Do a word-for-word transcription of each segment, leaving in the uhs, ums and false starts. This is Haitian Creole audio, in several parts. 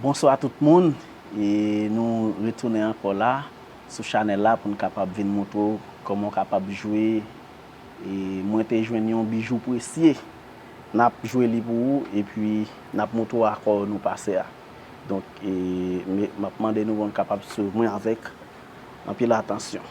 Bonswa tout moun, e nou retounen ankò la sou chanèl la pou n kapab vin montre w kòman w kapab jwe. E mwen te jwenn yon bijou presye. N ap jwe li pou ou epi n ap montre w akò nou pase a. Donk, e, me, m ap mande nou pou n kapab swiv mwen avèk anpil atansyon.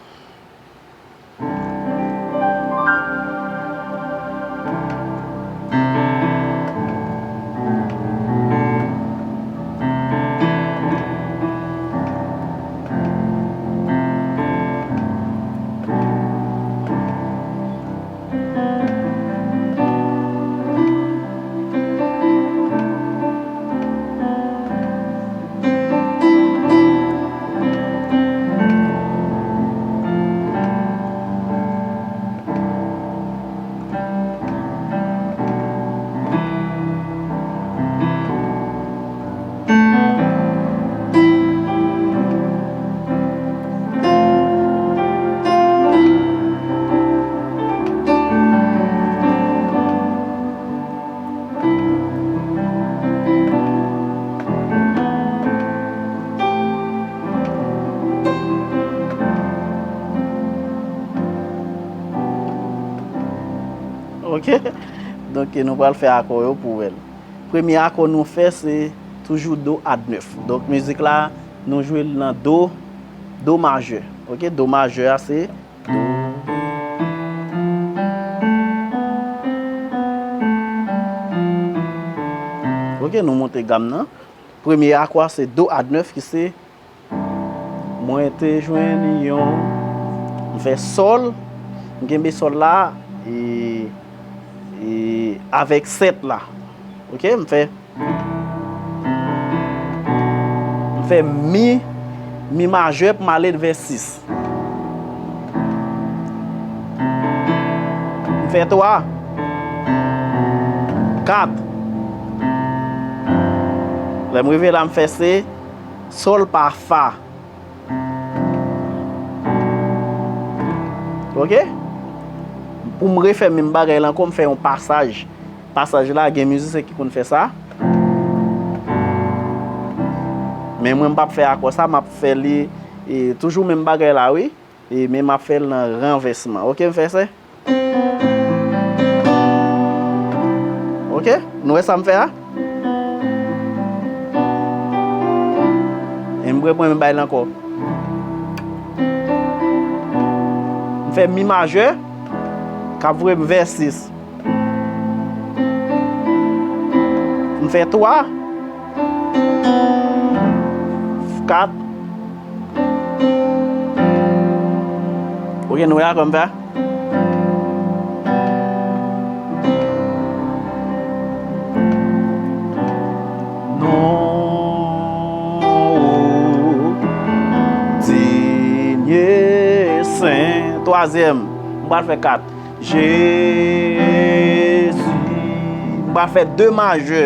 Ok? Donk, nou pral fè akò yo pou w wè l. Premye akò nou fè, se toujou do add nèf. Donk, mizik la, nou jwe l nan do, do majè. Ok? Do majè a, se do. Ok, nou monte gam nan. Premye akò a se do add nèf ki se, mwen te jwenn yon, m fè sòl, m kenbe sòl la, e, e avèk sèt la. Ok, m fè, m fè mi, mi majè pou m ale vè sis. M fè twa, kat. Lè m rive la, m fè se sòl pa fa. Ok? Pou m refè menm bagay la ankò, m fè yon pasaj. Pasaj la, gen mizisyen ki konn fè sa. Men mwen, m p ap fè akò sa, m ap fè li, e, toujou menm bagay la, wi. E, men m ap fè l nan ranvèsman. Ok, m fè sa? Ok, nou wè sa m fè a? E m reprann bay l ankò. M fè mi majè, k ap voye m vè sis. M fè twa, kat. Ok, nou wè a kòman m fè a? Non ou digne sen. Twazyèm, m pral fè kat. Jezi. M pral fè de majè,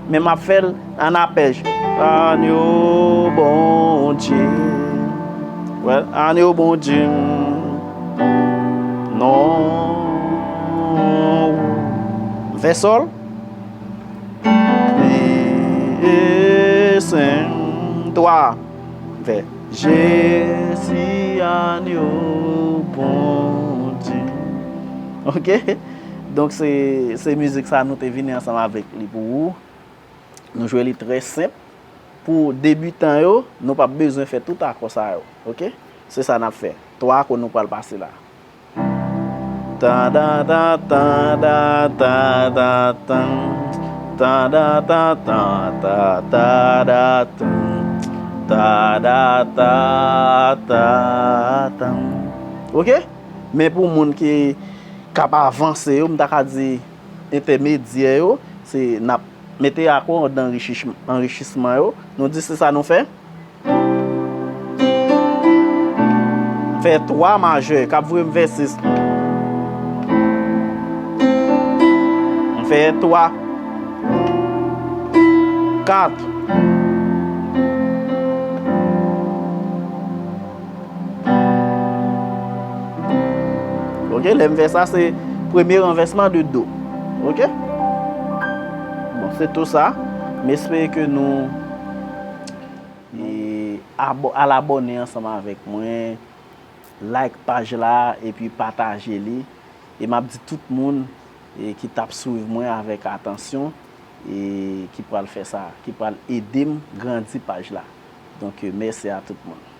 men m ap fè l an apèj. Anyo Bondye. Well, anyo Bondye. Non. M fè sòl. E, e, sen, twa. M fè Jezi anyo Bondye. Ok? Donk, se, se mizik sa nou te vini ansanm avèk li pou ou. Nou jwe li trè senp. Pou debitan yo, nou p ap bezwen fè tout akò sa yo. Ok? Se sa n ap fè. Twa akò nou pral pase la. Tan, tan, tan, tan, tan, tan, tan, tan. Tan, tan, tan, tan, tan, tan, tan, tan. Ta, da, ta, ta, tan. Ok? Men pou moun ki k ap avanse yo, m ta ka di entèmedyè yo, se n ap mete akò andan anrichich-, anrichisman yo. Nou di se sa nou fè? M fè twa majè, k ap voye m vè sis. M fè twa, kat. Ok, lè m fè sa, se premye ranvèsman de do. Ok? Bon, se tou sa. M espere ke nou, Abo- al abòne ansanm avèk mwen, like paj la epi pataje li. E m ap di tout moun e ki t ap swiv mwen avèk atansyon e ki pral fè sa, ki pral ede m grandi paj la. Donk, mèsi a tout moun.